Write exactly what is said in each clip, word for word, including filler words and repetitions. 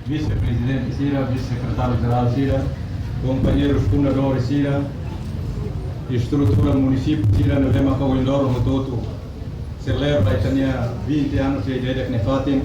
Vise-prezidente sira, vise-sekretáriu jerál sira, kompañeirus fundadores sira, estrutura munisípiu sira ne'ebé maka ohin loron hotu-hotu selebra ita-nia vinte anos de idade ne'e fatin.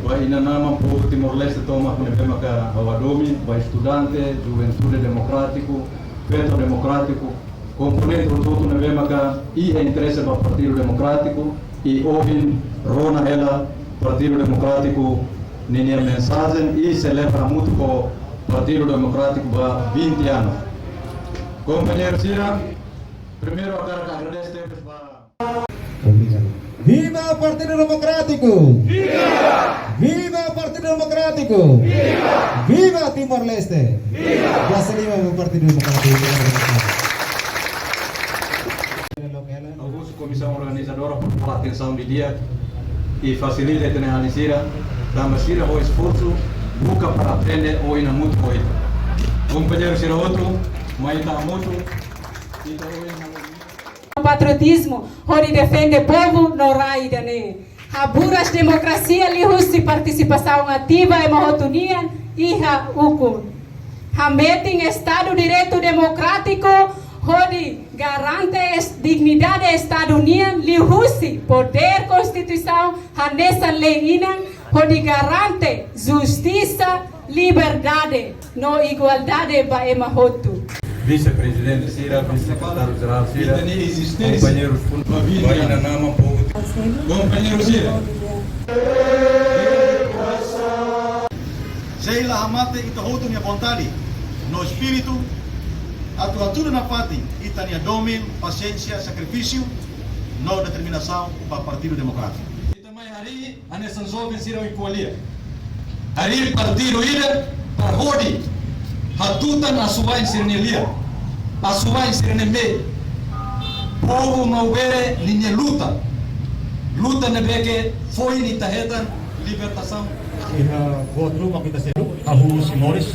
Ba inan-aman povu Timor-Leste tomak ne'ebé maka ha'u hadomi, ba estudante, juventude demokrátiku, feto demokrátiku, komponente hotu-hotu ne'ebé maka iha interese ba Partidu Demokrátiku, i ohin rona hela Partidu Demokrátiku ninia mensajen i selebra hamutuk ho Partidu Demokrátiku ba vinte anos. Kompañeiru sira, primeiru ha'u hakarak agradese tebes ba Obrigadu. Viva Partidu Demokrátiku! Viva! Viva Partidu Demokrátiku! Viva! Viva Timor-Leste! Viva! Basa liman ba Partidu Demokrátiku. Ha'u husu komisaun organizadora para fó atensaun didi'ak i fasilita ita-nia alin sira, tanba sira ho esforsu buka para aprende ohin hamutuk ho ita. Kompañeiru sira hotu, mai ita hamutuk, ita ohin hamutuk. Patriotizmu, hodi defende povu no rai ida-ne'e. Haburas demokrasia liuhusi partisipasaun ativa ema hotu nian iha ukun. Hametin Estadu Direitu Demokrátiku, hodi garante es-, dignidade Estadu nian liuhusi podér konstituisaun hanesan lei inan, hodi garante justisa, liberdade no igualdade ba ema hotu. Vise-prezidente sira, vise-sekretáriu jerál sira, ita-nia ezisténsia, kompañeirus fun-, ba vida, ba inan-aman povu. Kompañeiru sira. Sei la hamate ita hotu nia vontade no espíritu atu hatudu nafatin ita-nia domin, pasiénsia, sakrifísiu no determinasaun ba Partidu Demokrátiku. Ita mai harii hanesan joven sira ohin ko'alia. Harii partidu ida para hodi hatutan asuwa'in sira-nia lian, asuwa'in sira-nia mehi. Povu Maubere ninia luta. Luta ne'ebé ke foin ita hetan libertasaun. Iha buat ruma ita selu, hahú husi moris.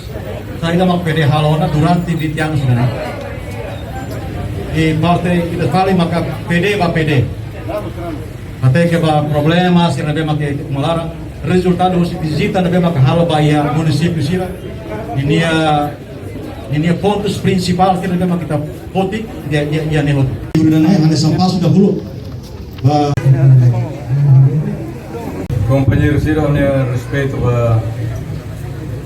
Saida mak P D halo ona durante vinte anos ne'e. I parte ita fali maka P D ba P D. Até ke ba problema sira ne'ebé mak ita iha laran, rezultadu husi vizita ne'ebé mak halo ba iha munisípiu sira, ninia, ninia pontus prinsipál sira ne'ebé mak ita foti iha, iha, iha ne'e hotu. Ida-ne'e hanesan pasu dahuluk ba. Kompañeiru sira, ha'u-nia respeitu ba